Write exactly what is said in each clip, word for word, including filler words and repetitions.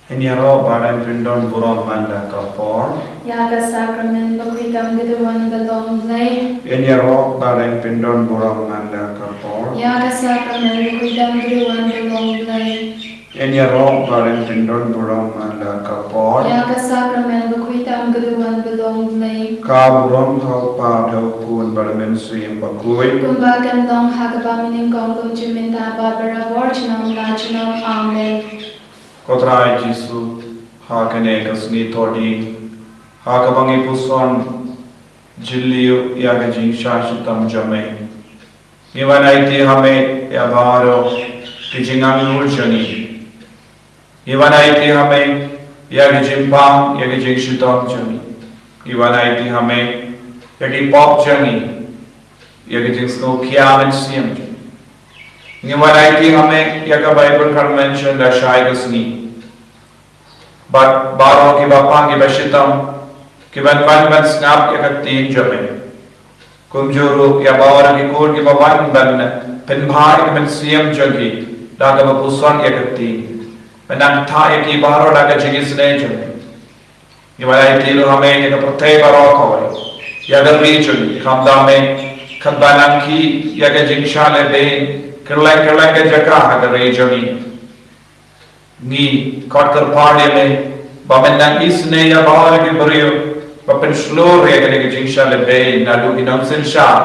Ngin ïaroh ba dang pyndonkam burom man la ka por. Ïa ka sakramen bakhuid tam ka duwan ba long Blei. Ngin ïaroh ba dang pyndonkam burom man la ka por. Ïa ka sakramen bakhuid tam ka duwan ba long Blei. Ngin ïaroh ba dang pyndonkam burom man la ka por. Ïa ka sakramen bakhuid tam ka duwan ba long Blei. Ka burom ha u Kpa, ha u Khun bad ha u Mynsiem Bakhuid. Kumba kan long ha kaba mynnyngkong, kumjuh mynta bad barabor, junom la junom. Amen. Ko Trai Jisu, ha kane ka sngi Thohdieng, ha kaba ngi puson jylliew ïa ka jingshah shitom jong me, ngi wan aiti ha me ïa baroh ki jingangnud jong ngi. Ngi wan aiti ha me ïa ka jingpang, ïa ka jingshitom jong ngi. Ngi wan aiti ha me ïa ki pop jong ngi, ïa ka jingsngewkhia mynsiem jong ngi. Ngi wan aiti ha me ïa ka Baibl Convention da shai ka sngi. Bad baroh kiba pang, kiba shitom, kiban wan ban sngap ïa ka ktien jong me. Kumjuh ruh ïa baroh ki khun kiba wan ban pynbha ïa ka mynsiem jong ki da kaba puson ïa ka ktien. Ban nang thaw ïa ki baroh da ka jingisynei jong me. Ngi wan aiti ruh ha me ïa ka pyrthei baroh kawei, ïa ka ri jong ngi, khamtam me, katba nang khih ïa ka jingshah lehbeiñ kylleng kylleng ka jaka ha ka ri jong ngi. Ngi khot kyrpad ïa me ba men nang isynei ïa baroh ki briew, ba pynshlur ïa kane ka jingshah lehbeiñ, naduh ki nongsynshar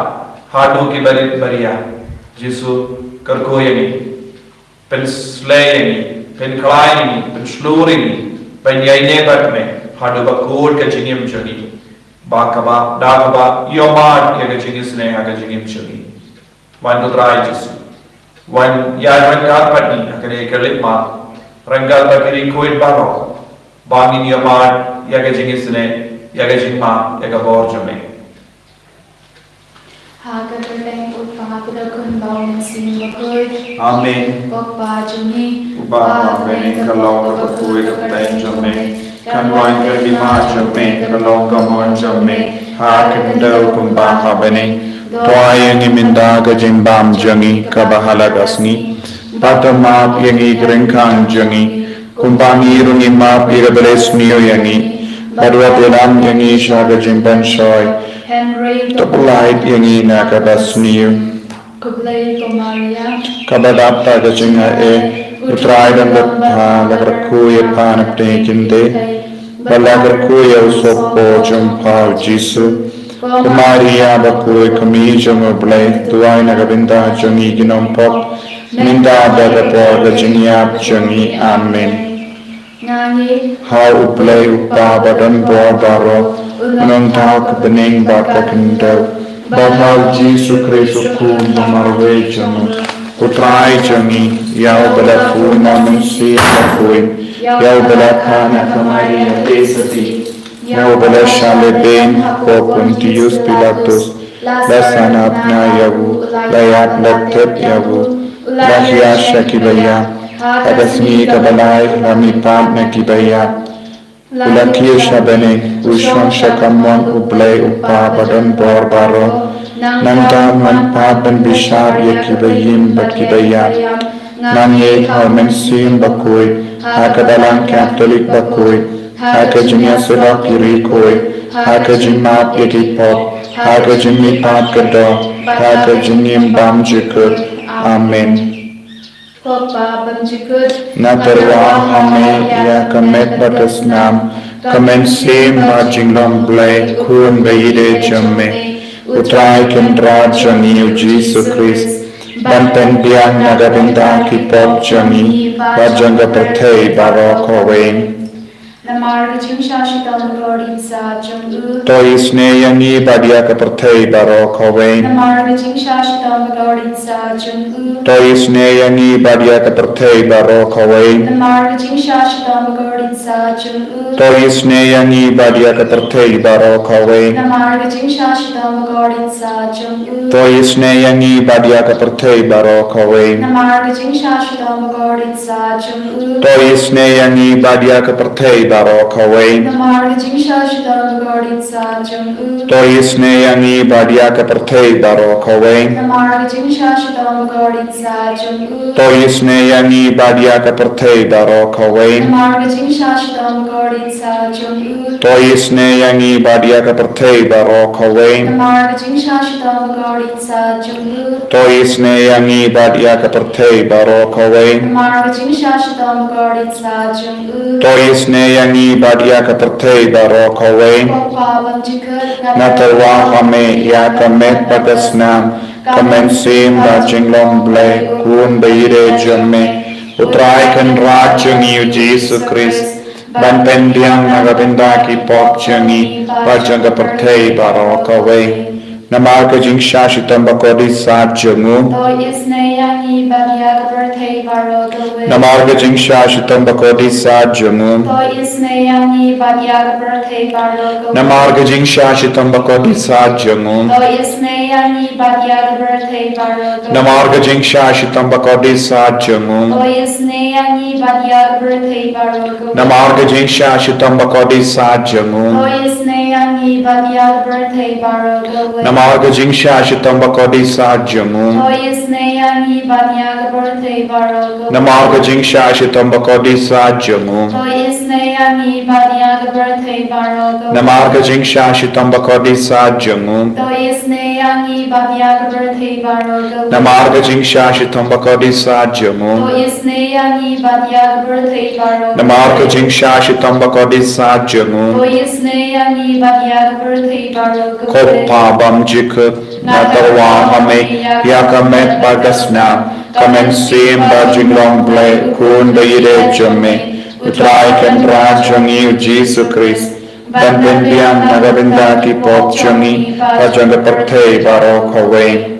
haduh ki barit baria. Jisu, kyrkhu ïa ngi, pynslei ïa ngi, pynkhlaiñ ïa ngi, pynshlur ïa ngi ban ïaineh bad me haduh ba kut ka jingim jong ngi, ba kaba, da kaba ïohmad ïa ka jingisynei ha ka jingim jong ngi. Wan, ko Trai Jisu. Wan ïaryngkat bad ngi ha kane ka leit mar, ryngkat bad ki riewkhuid baroh, ba ngin ïohmad ïa ka jingisynei, ïa ka jingmap, ïa ka bor jong me. Ha ka kyrteng U Kpa, bad U Khun bad U Mynsiem Bakhuid. Amen. Ko Kpa jong ngi, uba ha bneng, ka long kaba khuid ka kyrteng jong me. Kan wan ka hima jong me, kan long ka mon jong me ha khyndew kumba ha bneng. To ai ïa ngi mynta ka jingbam jong ngi kaba ha la ka sngi. Bad to map ïa ngi ki ryngkang jong ngi, kumba ngi ruh ngi map ïa kiba la sniew ïa ngi. Bad wat ïalam ïa ngi sha ka jingpynshoi, hynrei to pyllait ïa ngi na kaba sniew. Khublei ko Maria, kaba dap da ka jingaiei, U Trai u don bad pha, la kyrkhu ïa pha na pdeng ki kynthei, bad la kyrkhu ïa u sohpop jong pha U Jisu. Ko Maria bakhuid, ko Kmie jong U Blei, duwai na ka bynta jong ngi ki nongpop, mynta bad ha ka por ka jingïap jong ngi. Amen. Nga ngeit ha U Blei U Kpa ba don bor baroh, U nongthaw ka bneng bad ka khyndew, bad ha U Jisu Khrist U Khun ba marwei jong U, U Trai jong ngi, ïa uba la bun na U Mynsiem Bakhuid, ïa uba la kha na ka Maria Theisotti, ïa uba la shah lehbeiñ hapoh Pontius Pilatus, la sngap na ïa u, la ïap, la thep ïa u, la hiar sha kiba ïap, ha ka sngi kaba lai la mihpat na kiba ïap, u la kiew sha bneng, u shong sha kamon U Blei U Kpa ba don bor baroh. Nangta un wan pat ban bishar ïa kiba im bad kiba ïap. Nga ngeit ha U Mynsiem Bakhuid, ha ka Balang Katholik bakhuid, ha ka jingïasyllok ki riewkhuid, ha ka jingmap ïa ki pop, ha ka jingmihpat ka doh, ha ka jingim bymjukut. Amen. Ko Kpa bymjukut, nga tyrwa ha me ïa ka met bad ka snam, ka mynsiem bad jinglong Blei, Khun ba ïeid jong me, U Trai Kynrad jong ngi U Jisu Khrist, ban pynbiang na ka bynta ki pop jong ngi bad jong ka pyrthei baroh kawei. Namar ka jingshah shitom bakordit sah jong u. To isynei ïa ngi bad ïa ka pyrthei baroh kawei. Namar ka jingshah shitom bakordit sah jong u. To isynei ïa ngi bad ïa ka pyrthei baroh kawei. Namar ka jingshah shitom bakordit sah jong u. To isynei ïa ngi bad ïa ka pyrthei baroh kawei. Namar ka jingshah shitom bakordit sah jong u. To isynei ïa ngi bad ïa ka pyrthei baroh kawei. Namar ka jingshah shitom bakordit sah jong u. To isynei ïa ngi bad ïa ka pyrthei baroh baroh kawei. Namar ka jingshah shitom bakordit satia jong u. To isynei ïa ngi bad ïa ka pyrthei baroh kawei. Namar ka jingshah shitom bakordit satia jong u. To isynei ïa ngi bad ïa ka pyrthei baroh kawei. Namar ka jingshah shitom bakordit satia jong u. To isynei ïa ngi bad ïa ka pyrthei baroh kawei. Namar ka jingshah shitom bakordit satia jong u. To isynei ïa ngi bad ïa ka pyrthei baroh kawei. Namar ka jingshah shitom bakordit satia jong u. To isynei ïa ngi bad ïa ka pyrthei baroh kawei. Ko Pa bymjukut, nga tyrwa ha me ïa ka met bad ka snam, ka mynsiem bad jinglong Blei, u Khun ba ïeit jong me, u Trai Kynrad jong ngi u Jisu Khrist, ban pynbiang na ka bynta ki pop jong ngi bad jong ka pyrthei baroh kawei. Namar ka jingshah shitom bakordit satia jong u. To isynei ïa ngi bad ïa ka pyrthei baroh kawei. Namar ka jingshah shitom bakordit satia jong u. To isynei ïa ngi bad ïa ka pyrthei baroh kawei. Namar ka jingshah shitom bakordit satia jong u. To isynei ïa ngi bad ïa ka pyrthei baroh kawei. Namar ka jingshah shitom bakordit satia jong u. To isynei ïa ngi bad ïa ka pyrthei baroh kawei. Namar ka jingshah shitom bakordit satia jong u. To isynei ïa ngi bad ïa ka pyrthei baroh kawei. Namar ka jingshah shitom bakordit satia jong u. To isynei ïa ngi bad ïa ka pyrthei baroh kawei. Namar ka jingshah shitom bakordit satia jong u. To isynei ïa ngi bad ïa ka pyrthei baroh kawei. Namar ka jingshah shitom bakordit satia jong u. To isynei ïa ngi bad ïa ka pyrthei baroh kawei. Namar ka jingshah shitom bakordit satia jong u. To isynei ïa ngi bad ïa ka pyrthei baroh kawei. Namar ka jingshah shitom bakordit satia jong u. To isynei ïa ngi bad ïa ka pyrthei baroh kawei. Ko Pa bymjukut, nga tyrwa ha me ïa ka met bad ka snam, ka mynsiem bad jinglong Blei, u Khun ba ïeit jong me, u Trai Kynrad jong ngi u Jisu Khrist, ban pynbiang na ka bynta ki pop jong ngi bad jong ka pyrthei baroh kawei.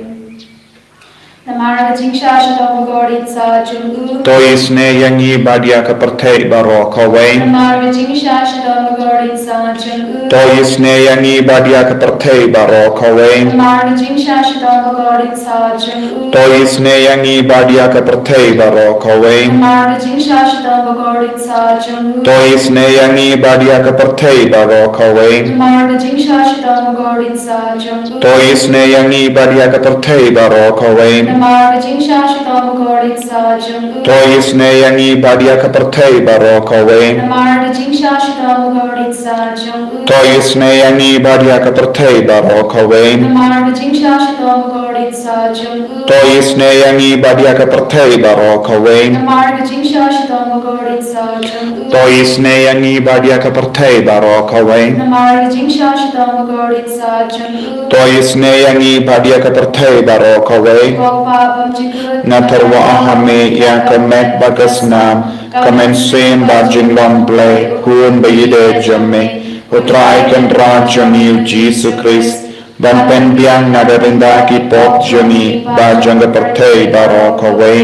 Namar ka jingshah shitom bakordit satia jong u. To isynei ïa ngi bad ïa ka pyrthei baroh kawei. Namar ka jingshah shitom bakordit satia jong u. To isynei ïa ngi bad ïa ka pyrthei baroh kawei. Namar ka jingshah shitom bakordit satia jong u. To isynei ïa ngi bad ïa ka pyrthei baroh kawei. Namar ka jingshah shitom bakordit satia jong u. To isynei ïa ngi bad ïa ka pyrthei baroh kawei. Namar ka jingshah shitom bakordit satia jong u. To isynei ïa ngi bad ïa ka pyrthei baroh kawei. Namar ka jingshah shitom bakordit satia jong u. To isynei ïa ngi bad ïa ka pyrthei baroh kawei. Namar ka jingshah shitom bakordit satia jong u. To isynei ïa ngi bad ïa ka pyrthei baroh kawei. Namar ka jingshah shitom bakordit satia jong u. To isynei ïa ngi bad ïa ka pyrthei baroh kawei. Namar ka jingshah shitom bakordit satia jong u. To isynei ïa ngi bad ïa ka pyrthei baroh kawei. Namar ka jingshah shitom bakordit satia jong u. To isynei ïa ngi bad ïa ka pyrthei baroh kawei. Ko Pa bymjukut, nga tyrwa ha me ïa ka met bad ka snam, ka mynsiem bad jinglong Blei, u Khun ba ïeit jong me, u Trai Kynrad jong ngi u Jisu Khrist, ban pynbiang na ka bynta ki pop jong ngi bad jong ka pyrthei baroh kawei.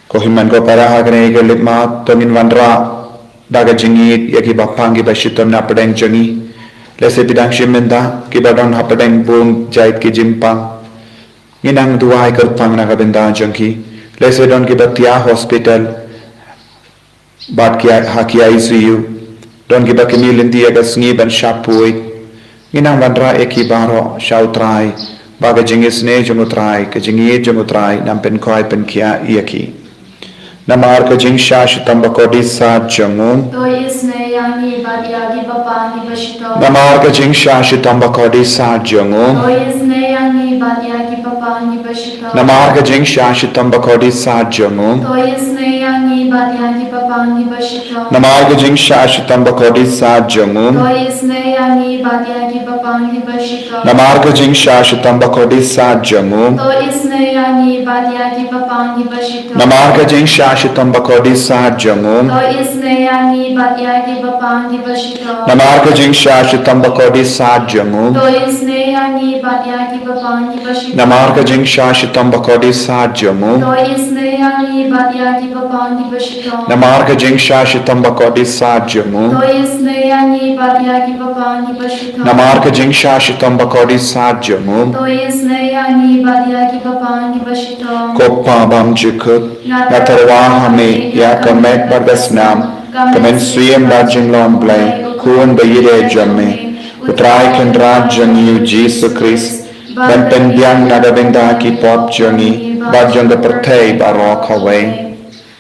Ko hynmen ko para, ha kane ka lipmat to ngin wanrah da ka jingïeit ïa ki bapang ki bashitom na pdeng jong ngi. Lehse phi dang shim bynta kiba don ha pdeng bun jait ki jingpang. Ngin nang duwai kyrpang na ka bynta jong ki. Lehse don kiba thiah hospital bad ki ha ki I C U. Don kiba kmie lynti ïa ka sngi ban shah poi. Ngin nang wanrah ïa ki baroh sha u Trai, ba ka jingisynei jong u Trai, ka jingïeit jong u Trai, nang pynkhoi pynkhiah ïa ki. Namar ka jingshah shitom bakordit satia jong u. To isynei ïa ngi bad ïa ki bapang ki bashitom. Namar ka jingshah shitom bakordit satia jong u. To isynei ïa ngi bad ïa ki bapang ki bashitom. Namar ka jingshah shitom bakordit satia jong u. To isynei ïa ngi bad ïa ki bapang ki bashitom. Namar ka jingshah shitom bakordit satia jong u. To isynei ïa ngi bad ïa ki bapang ki bashitom. Namar ka jingshah shitom bakordit satia jong u. To isynei ïa ngi bad ïa ki bapang ki bashitom. Namar ka jingshah shitom bakordit satia jong u. To isynei ïa ngi bad ïa ki bapang ki bashitom. Namar ka jingshah shitom bakordit satia jong u. To isynei ïa ngi bad ïa ki bapang ki bashitom. Namar ka jingshah shitom bakordit satia jong u. To isynei ïa ngi bad ïa ki bapang ki bashitom. Namar ka jingshah shitom bakordit satia jong u. To isynei ïa ngi bad ïa ki bapang ki bashitom. Namar ka jingshah shitom bakordit satia jong u. To isynei ïa ngi bad ïa ki bapang ki bashitom. Ko Pa bymjukut, nga tyrwa ha me ïa ka met bad ka snam, Ka mynsiem bad jinglong Blei, u Khun ba ïadei jong me, u Trai Kynrad jong ngi u Jisu Khrist, ban pynbiang na ka bynta ki pop jong ngi bad jong ka pyrthei baroh kawei.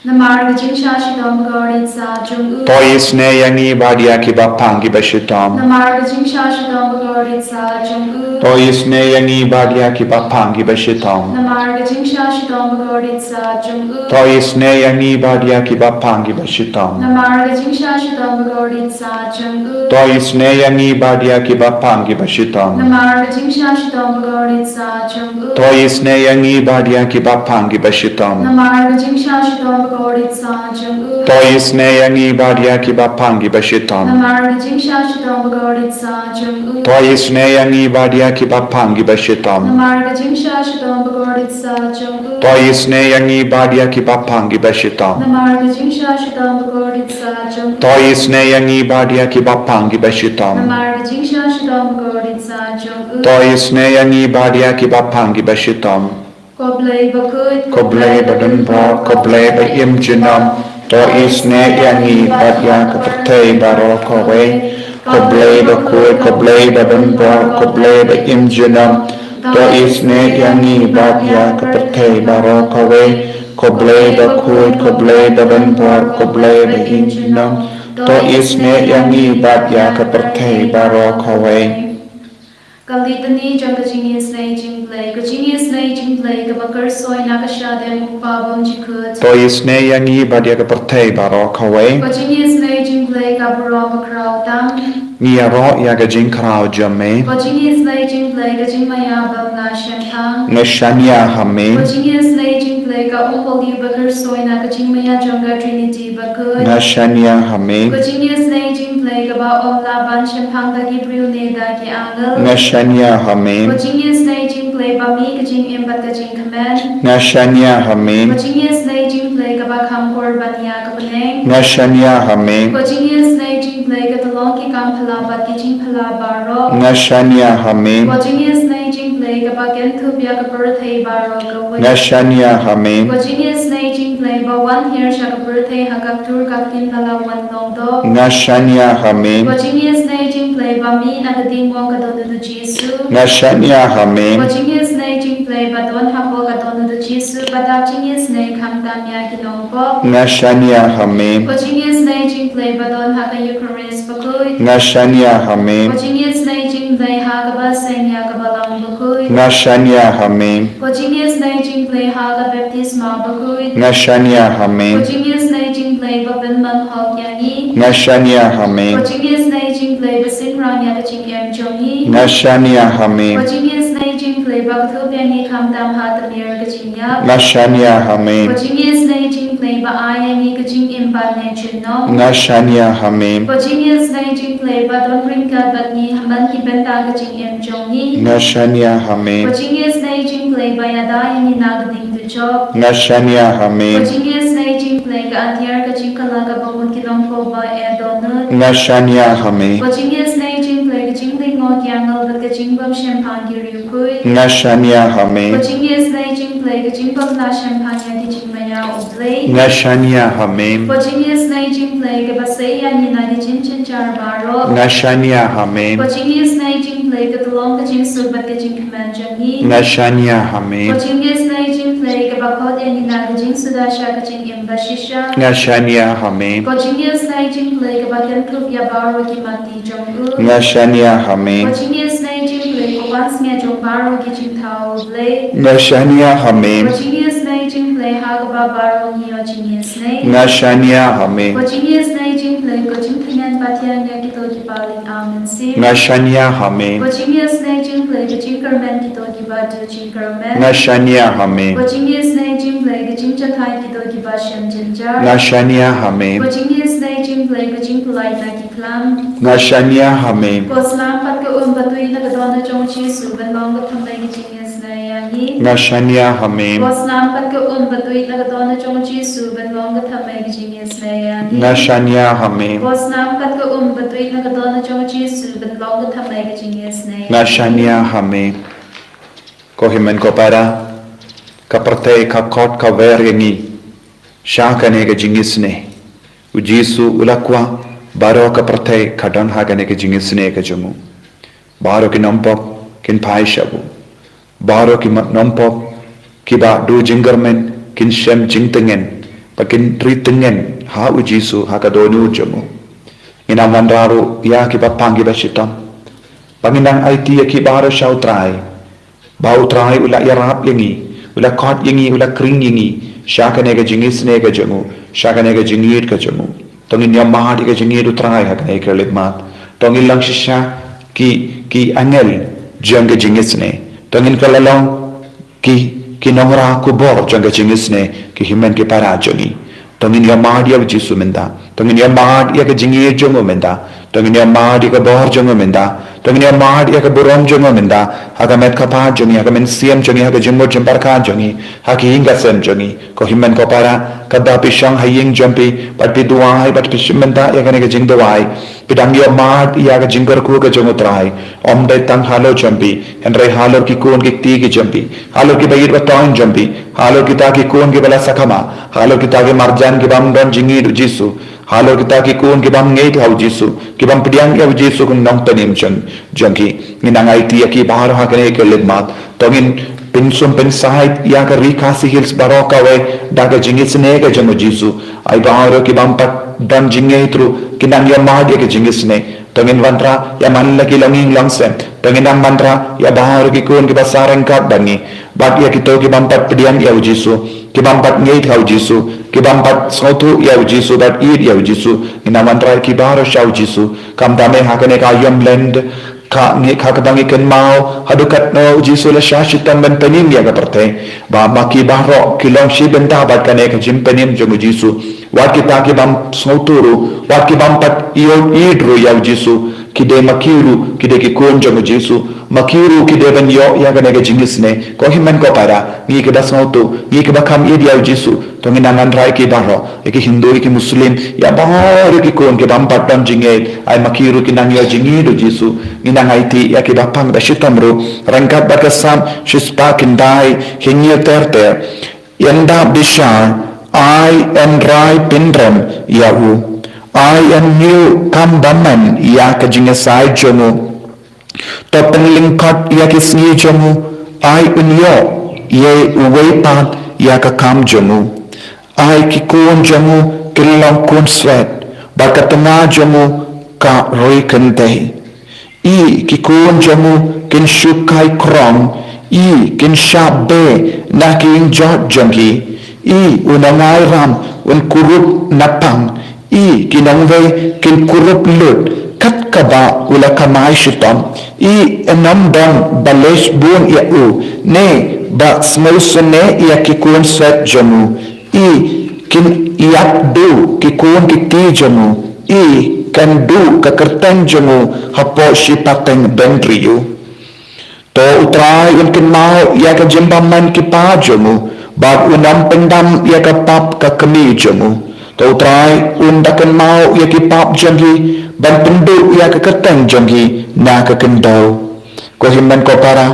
Namar ka jingshah shitom bakordit sa jong u. To isynei ïa ngi bad ïa kiba pang kiba shitom. Namar ka jingshah shitom bakordit sa jong u. To isynei ïa ngi bad ïa kiba pang kiba shitom. Namar ka jingshah shitom bakordit sa jong u. To isynei ïa ngi bad ïa kiba pang kiba shitom. Namar ka jingshah shitom bakordit sa jong u. To isynei ïa ngi bad ïa kiba pang kiba shitom. Namar ka jingshah shitom bakordit sa jong u. To isynei ïa ngi bad ïa kiba pang kiba shitom. Namar ka jingshah shitom bakordit sa jong u. To isynei ïa ngi bad ïa kiba pang kiba shitom. Namar ka jingshah shitom bakordit sa jong u. To isynei ïa ngi bad ïa kiba pang kiba shitom. Namar ka jingshah shitom bakordit sa jong u. To isynei ïa ngi bad ïa kiba pang kiba shitom. Namar ka jingshah shitom bakordit sa jong u. To isynei ïa ngi bad ïa kiba pang kiba shitom. Namar ka jingshah shitom bakordit sa jong u. To isynei ïa ngi bad ïa kiba pang kiba shitom. Ko Blei bakhuid, ko Blei badonbor, ko Blei ba im junom, to isynei ïa ngi bad ïa ka pyrthei baroh kawei. Ko Blei bakhuid, ko Blei badonbor, ko Blei ba im junom, to isynei ïa ngi bad ïa ka pyrthei baroh kawei. Ko Blei bakhuid, ko Blei badonbor, ko Blei ba im junom, to isynei ïa ngi bad ïa ka pyrthei baroh kawei. Ka Litany jong ka jingisynei jong Blei. Ka jingisynei jong Blei kaba kyrsoi na ka shadem u Kpa bymjukut. To isynei ïa ngi bad ïa ka pyrthei baroh kawei. Ka jingisynei jong Blei ka burom bakhraw tam. Ngi ïaroh ïa ka jingkhraw jong me. Ka jingisynei jong Blei ka jingmaïa bym lah shemphang. Nga shaniah ha me. Ka jingisynei jong Blei ka um Holy ba kyrsoi na ka jingmaïa jong ka Trinity bakhuid. Nga shaniah ha me. Ka jingisynei jong Blei kaba ym lah ban shemphang da ki briew ne da ki angel. Nga shaniah ha me. Ka jingisynei jong Blei ba mih ka jingim bad ka jingkmen. Nga shaniah ha me. Ka jingisynei jong Blei kaba kham kor ban ïa ka bneng. Nga shaniah ha me. Ka jingisynei jong Blei ka tyllong ki kam phylla bad ki jingphylla baroh. Nga shaniah ha me. Ka jingisynei jong Blei kaba kynthup ïa ka pyrthei baroh kawei. Nga shaniah ha me. Ka jingisynei jong Blei ba wan hiar sha ka pyrthei ha ka ktur ka ktien ba la wan long doh. Nga shaniah ha me. Ka jingisynei jong Blei ba mih na ka diengmong ka don u Jisu. Nga shaniah ha me. Ka jingisynei jong Blei ba don hapoh ka don u Jisu ba dap jingisynei khamtam ïa ki nongpop. Nga shaniah ha me. Ka jingisynei jong Blei ba don ha ka Eucharist bakhuid. Nga shaniah ha me. Ka jingisynei jong Blei ha kaba seng ïa ka Balang bakhuid. Nga shaniah ha me. Ka jingisynei jong Blei ha ka baptisma bakhuid. Nga shaniah ha me. Ka jingisynei jong Blei ba pynman hok ïa ngi. Nga shaniah ha me. Ka jingisynei jong Blei ba synran ïa ka jingim jong ngi. Nga shaniah ha me. Ka jingisynei jong Blei ba kynthup ïa ngi khamtam ha tmier ka jingïap. Nga shaniah ha me. Ka jingisynei jong Blei ba ai ïa ngi ka jingim bad ne junom. Nga shaniah ha me. Ka jingisynei jong Blei ba don ryngkat bad ngi ha man ki bynta ka jingim jong ngi. Nga shaniah ha me. Ka jingisynei jong Blei ba ïada ïa ngi na ka ding dujok. Nga shaniah ha me. Ka jingisynei jong Blei ka atiar ka jingkylla kaba mut ki nongpop ba eh dohnud. Nga shaniah ha me. Ka jingisynei jong Blei ka jinglyngngoh ki angel bad ka jingbymshemphang ki riewkhuid. Nga shaniah ha me. Ka jingisynei jong Blei ka jingbymlah shemphang ïa ki jingmaïa u Blei. Nga shaniah ha me. Ka jingisynei jong Blei kaba sei ïa ngi na ki jingjynjar baroh. Nga shaniah ha me. Ka jingisynei jong Blei ka tyllong ka jingsuk bad ka jingkmen jong ngi. Nga shaniah ha me. Ka jingisynei jong Blei kaba khot ïa ngi na ka jingsuda sha ka jingim bashisha. Nga shaniah ha me. Ka jingisynei jong Blei kaba kynthup ïa baroh ki mati jong u. Nga shaniah ha me. Ka jingisynei jong Blei ka wan sngewbha jong baroh ki jingthaw u Blei. Nga shaniah ha me. Ka jingisynei jong Blei ha kaba baroh ngi ïoh jingisynei. Nga shaniah ha me. Ka jingisynei jong Blei ka jingtyngen pateng ïa kito kiba ling amen sim. Nga shaniah ha me. Ka jingisynei jong Blei ka jingkyrmen kito kiba duh jingkyrmen. Nga shaniah ha me. Ka jingisynei jong Blei ka jingjynthait kito kiba shem jynjar. Nga shaniah ha me. Ka jingisynei jong Blei ka jingpyllait na ki khlam. Nga shaniah ha me. Ko slem pat ka um ba tuid na ka dohnud jong u Jisu ban long ka thymmei ka jingisynei ïa ngi. Nga shaniah ha me. Ko slem pat ka um ba tuid na ka dohnud jong u Jisu ban long ka thymmei ka jingisynei ïa ngi. Nga shaniah ha me. Ko slem pat ka um ba tuid na ka dohnud jong u Jisu ban long ka thymmei ka jingisynei. Nga shaniah ha me. Ko hynmen ko para, ka pyrthei ka khot ka wer ïa ngi sha kane ka jingisynei. U Jisu u la kwah baroh ka pyrthei ka don ha kane ka jingisynei ka jong u. Baroh ki nongpop kin phai sha u. Baroh ki ma-, nongpop kiba duh jingkyrmen kin shem jingtngen, ba kin ri tngen ha u Jisu ha ka dohnud jong u. Ngin ym wanrah ruh ïa kiba pang kiba shitom. Ba ngin nang aiti ïa ki baroh sha u Trai. Ba u Trai u la ïarap ïa ngi, u la khot ïa ngi, u la khring ïa ngi sha kane ka jingisynei ka jong u, sha kane ka jingïeit ka jong u. To ngin ïa mad ïa ka jingïeit u Trai ha kane ka khyllipmat. To ngin long shisha ki, ki angel jong ka jingisynei. To ngin kylla long ki, ki nongrah khubor jong ka jingisynei, ki hynmen ki para jong ngi. To ngin ïa mad ïa u Jisu mynta. To ngin ïa mad ïa ka jingïeit jong u mynta. To ngin ïa mad ïa ka bor jong u mynta. To ngin ïa mad ïa ka burom jong u mynta. Ha ka met ka phad jong ngi, ha ka mynsiem jong ngi, ha ka jingmut jingpyrkhat jong ngi, ha ki ïing ka sem jong ngi. Ko hynmen ko para, katba phi shong ha ïing jong phi, bad phi duwai, bad phi shim bynta ïa kane ka jingduwai. Phi dang ïa mad ïa ka jingkyrkhu ka jong u Trai. Ym dei tang halor jong phi, hynrei halor ki khun ki kti ki jong phi, halor kiba ïeit ba tong jong phi, halor kita ki khun kiba la sakma, halor kita ki marjan kibym don jingïeit u Jisu, halor kita ki khun kibym ngeit ha u Jisu, kibym pdiang ïa u Jisu kum u nongpynim jong, jong ki. Ngin nang aiti ïa ki baroh ha kane ka khyllipmat. To ngin pynsum pynsaid ïa ka Ri Khasi Hills baroh kawei da ka jingisynei ka jong u Jisu. Ai baroh kibym pat don jingngeit ruh kin nang ïa mad ïa ka jingisynei. To ngin wanrah ïa man la ki longïing longsem. To ngin nang wanrah ïa baroh ki khun kiba sah ryngkat bad ngi. Bad ïa kito kibym pat pdiang ïa u Jisu, kibym pat ngeit ha u Jisu, kibym pat sngewthuh ïa u Jisu bad ïeit ïa u Jisu. Ngin nang wanrah ïa ki baroh sha u Jisu. Kumta me ha kane ka ïom lent, ka ngi, ka kaba ngi kynmaw haduh katno u Jisu u la shah shitom ban pynim ïa ka pyrthei. Ba ma ki baroh ki long shi bynta bad kane ka jingpynim jong u Jisu. Wat kita kibym sngewthuh ruh, wat kibym pat ïoh ïeit ruh ïa u Jisu, ki dei ma ki ruh ki dei ki khun jong u Jisu. Ma ki ruh ki dei ban ïoh ïa kane ka jingisynei. Ko hynmen ko para, ngi kiba sngewthuh, ngi kiba kham ïeit ïa u Jisu. To ngin nang wanrah ïa ki baroh, ïa ki Hindu, ïa ki Muslim, ïa baroh ki khun kibym pat don jingngeit, ai ma ki ruh kin nang ïoh jingïeit u Jisu. Ngin nang aiti ïa kiba pang ba shitom ruh ryngkat bad ka Salm shispah khyndai, hynñiew ter ter. Ynda bishar, ai yn rai pynrem ïa u, ai yn ñiew kam bymman ïa ka jingïasaid jong u. To pynlyngkot ïa ki sngi jong u, ai un ïoh ïa uwei pat ïa ka kam jong u. Ai ki khun jong u kin long khun swet, bad ka tnga jong u ka roi kynthei. I ki khun jong u kin shu kai krong, i kin shah beh na ki ïingjot jong ki. I u nongairam un kurup na pang, i ki nongwei kin kurup lut, kat kaba u la kamai shitom. I yn ym don ba leh bun ïa u, ne ba sngewsynei ïa ki khun swet jong u. I kin ïap duh ki khun ki kti jong u, i kan duh ka kyrteng jong u hapoh shi pateng bynriew. To u Trai un kynmaw ïa ka jingbymman ki pa jong u, bad un ym pyndam ïa ka pap ka kmie jong u. To u Trai un da kynmaw ïa ki pap jong ki, ban pynduh ïa ka kyrteng jong ki na ka khyndew. Ko hynmen ko para,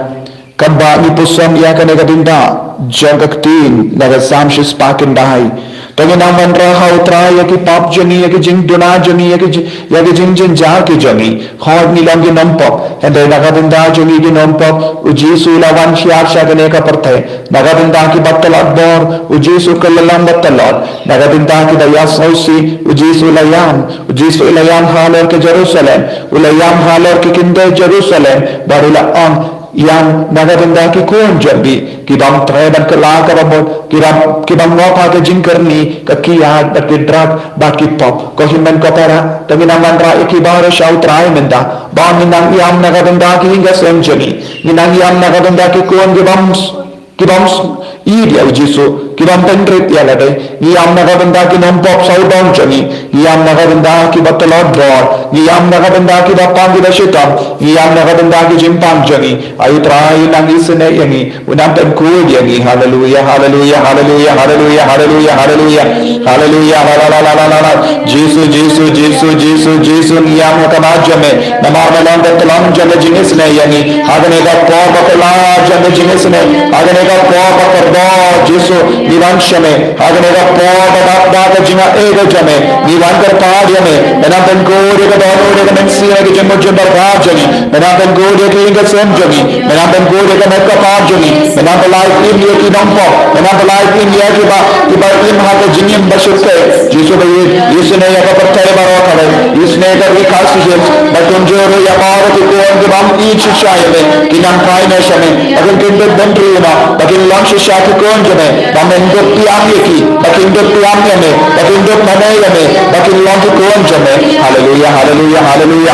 kaba ngi pyrshang ïa kane ka bynta jong ka ktien na ka Salm shispah khyndai. To ngin nang wanrah ha u Trai ïa ki pap jong ngi, ïa ki jingduna jong ngi, ïa ki ji-, ïa ki jingjynjar ki jong ngi. Hooid ngi long ki nongpop, hynrei na ka bynta jong ngi ki nongpop, u Jisu u la wan hiar sha kane ka pyrthei. Na ka bynta kiba tlot bor, u Jisu u kylla long ba tlot. Na ka bynta kiba ïasngewsih, u Jisu u la ïam. U Jisu u la ïam halor ka Jerusalem, u la ïam halor ka khyndew Jerusalem, bad u la ong, ïam na ka bynta ki khun jong phi, kibym treh ban kylla kaba mut, kibym, kibym ngop ha ka jingkyrni, ka kiad, bad ki drug, bad ki pop. Ko hynmen ko para, to ngin nang wanrah ïa ki baroh sha u Trai mynta. Ba ngin nang ïam na ka bynta ki ïing ka sem jong ngi. Ngin nang ïam na ka bynta ki khun kibym s-, kibym s-, ïeit ïa u Jisu, kibym pynrit ïa lade. Ngi ïam na ka bynta ki nongpop sawdong jong ngi. Ngi ïam na ka bynta kiba tlot bor. Ngi ïam na ka bynta kiba pang kiba shitom. Ngi ïam na ka bynta ki jingpang jong ngi. Ai u Trai un nang isynei ïa ngi. Un nang pynkhuid ïa ngi. Haleluya, haleluya, haleluya, haleluya, haleluya, haleluya. Haleluya, la, la, la. Jisu, Jisu, Jisu, Jisu, Jisu, ngi ïam ha khmat jong me. Namar me long ka tyllong jong ka jingisynei ïa ngi. Ha kane ka por ba kylla jong ka jingisynei. Ha kane ka por ba kordor, Jisu, ngi wan sha me. Ha kane ka por ba dap Ka jingaiei ka jong me, ngi wan kyrpad ïa me, me nang pynkhuid ïa ka dohnud, ïa ka mynsiem, ïa ka jingmut jingpyrkhat jong ngi, me nang pynkhuid ïa ka ïing ka sem jong ngi, me nang pynkhuid ïa ka met ka phad jong ngi, me nang pyllait im ïa ki nongpop, me nang pyllait im ïa kiba, kiba im ha ka jingim ba shu khuid. Jisu ba ïeit, isynei ïa ka pyrthei baroh kawei, isynei ïa ka ri Khasi Hills, ba kin jur ïa baroh ki khun kiba ym ïeit shisha ïa me, ki nang phai noh sha me, ba kin kyndit bynriew noh, ba kin long shisha ki khun jong me, ba men dup ïam ïa ki, ba kin dup ïam ïa me, ba kin dup mane ïa me, ba kin long ki khun jong me. Haleluia, haleluia, haleluia,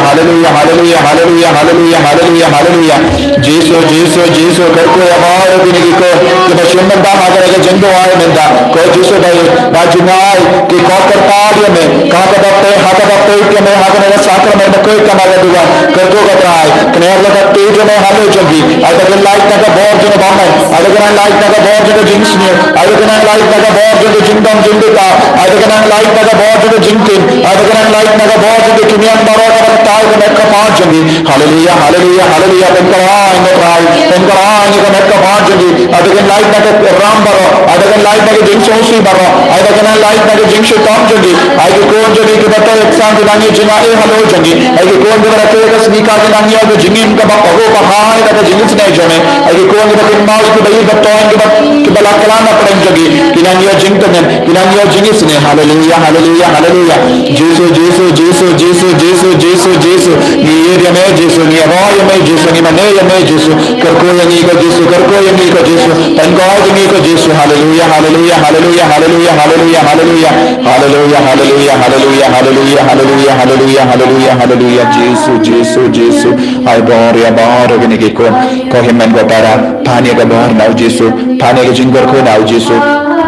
haleluia. Jisu, Jisu, Jisu, kyrkhu ïa baroh kine ki khun kiba shim bynta ha kane ka jingduwai mynta. Ko Jisu ba ïeit, ba jngai ki khot kyrpad ïa me, ha kaba peit, ha kaba peit ïa me ha kane ka sakramen ba khuid kane ka duwan. Kyrkhu ko Trai, kner la ka kti jong me halor jong ki. Ai ba kin lait na ka bor jong ka bymman, ai ba kin lait na ka bor jong ka jingsniew, ai ba kin lait na ka bor jong ka jingdom jingbitar, ai ba kin lait na ka bor jong ka jingtim, ai ba kin lait na ka bor jong ka kimiang baroh kaba ktai ka met ka phad jong ki. Haleluia, haleluia, haleluia. Pynkhreh ko Trai, pynkhreh ïa ka met ka phad jong ki. Ai ba kin lait na ka ram baroh, ai ba kin lait na ka jingsngewsih baroh, ai ba kin lait na ka jingshitom jong ki. Ai ki khun jong ki kiba tei exam, ki nang ïoh jingaiei halor jong ki. Ai ki khun kiba tei ka sngi ka, ki nang ïoh ka jingim kaba pahuh ba hai da ka jingisynei jong me. Ai ki khun kiba kynmaw ïa kiba ïeit ba toiñ, kiba, kiba la khlad na pdeng jong ki, ki nang ïoh jingtngen, ki nang ïoh jingisynei. Haleluia, haleluia, haleluia. Jisu, Jisu, Jisu. Ngi ïeit ïa me Jisu, ngi ïaroh ïa me Jisu, ngi mane ïa me Jisu. Kyrkhu ïa ngi ko Jisu, kyrkhu ïa ngi ko Jisu. Pynkhuid ïa ngi ko Jisu. Haleluia, haleluia, haleluia, haleluia, haleluia, haleluia. Haleluia, haleluia, haleluia, haleluia, haleluia, haleluia, haleluia, haleluia. Jisu, Jisu, Jisu. Ai bor ïa baroh kine ki khun. Ko hynmen ko para, pan ïa ka bor na u Jisu, pan ïa ka jingkyrkhu na u Jisu,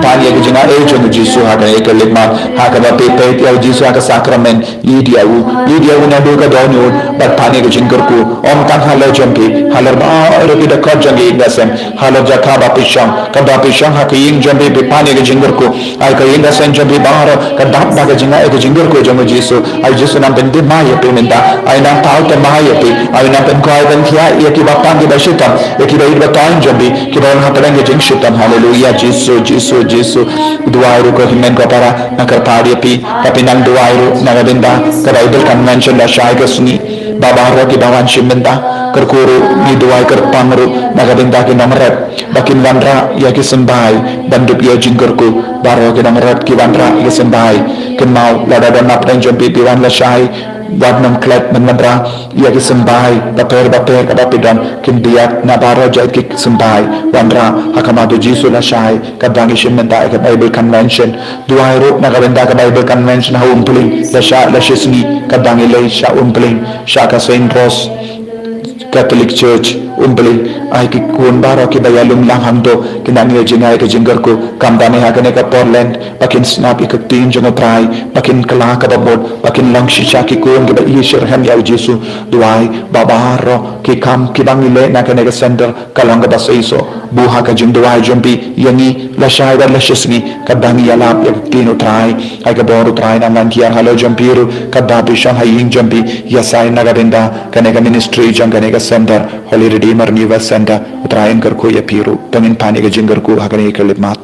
pan ïa ka jingaiei jong u Jisu ha kane ka khyllipmat, ha kaba phi peit ïa u Jisu ha ka sakramen. Ïeit ïa u, ïeit ïa u naduh ka dohnud, bad pan ïa ka jingkyrkhu. Ym tang halor jong phi, halor baroh ki dkhot jong ka ïing ka sem, halor jaka ba phi shong, kaba phi shong ha ka ïing jong phi, phi pan ïa ka jingkyrkhu. Ai ka ïing ka sem jong phi baroh ka dap da ka jingaiei ka jingkyrkhu jong u Jisu. Ai u Jisu nang pynthymmai ïa phi mynta. Ai nang thaw thymmai ïa phi. Ai nang pynkhuid pynkhiah ïa kiba pang kiba shitom, ïa kiba ïeit ba toiñ jong phi, kiba don hapdeng ka jingshitom. Haleluia, Jisu, Jisu, Jisu. Duwai ruh ko hynmen ko para, nga kyrpad ïa phi, ba phin nang duwai ruh na ka bynta ka Bible Convention lashai ka sngi. Ba baroh kiba wan shim bynta, kyrkhu ruh, ngi duwai kyrpang ruh na ka bynta ki nongrep ba kin wanrah ïa ki symbai ban dup ïa jingkyrkhu. Baroh ki nongrep ki wanrah ïa ki symbai. Kynmaw lada don napdeng jong phi phi wan lashai, wat nym klet ban wanrah ïa ki symbai bapher bapher kaba phi don. Kin biang na baroh jait ki symbai. Wanrah ha khmat u Jisu lashai katba ngi shim bynta ïa ka Bible Convention. Duwai ruh na ka bynta ka Bible Convention ha Umpling, lashai lashisngi katba ngi leit sha Umpling, sha ka Saint Rose Catholic Church Umpling. Ai ki khun baroh kiba ïalum lang hangto kin nang ïoh jngai ka jingkyrkhu, khamtam ha kane ka por Lent, ba kin sngap ïa ka ktien jong u Trai, ba kin kylla kaba mut, ba kin long shisha ki khun kiba ïeit shitrhem ïa u Jisu. Duwai ba baroh ki kam kiba ngi leh na kane ka center ka long kaba seisoh. Buh ha ka jingduwai jong phi ïa ngi lashai bad lashisngi katba ngi ïalap ïa ka ktien u Trai. Ai ka bor u Trai nang nang kiar halor jong phi ruh katba phi shong ha ïing jong phi, ïa sign na ka bynta kane ka ministry jong kane ka center, Holy Redeemer New Wealth Center. U Trai un kyrkhu ïa phi ruh. To ngin pan ïa ka jingkyrkhu ha kane ka khyllipmat.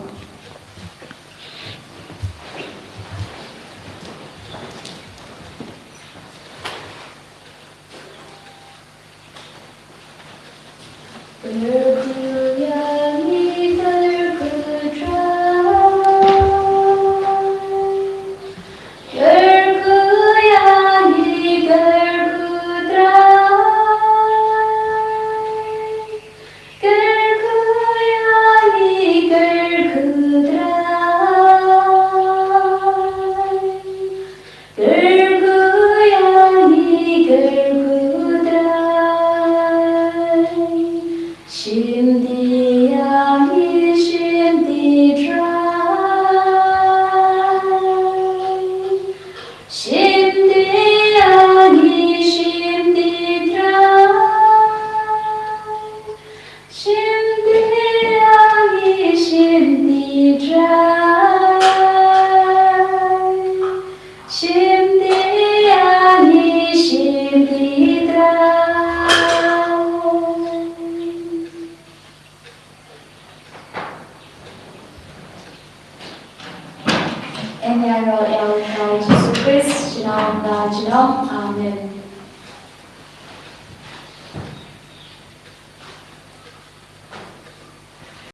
Ïaroh ïa u Trai Jisu Khrist junom la junom.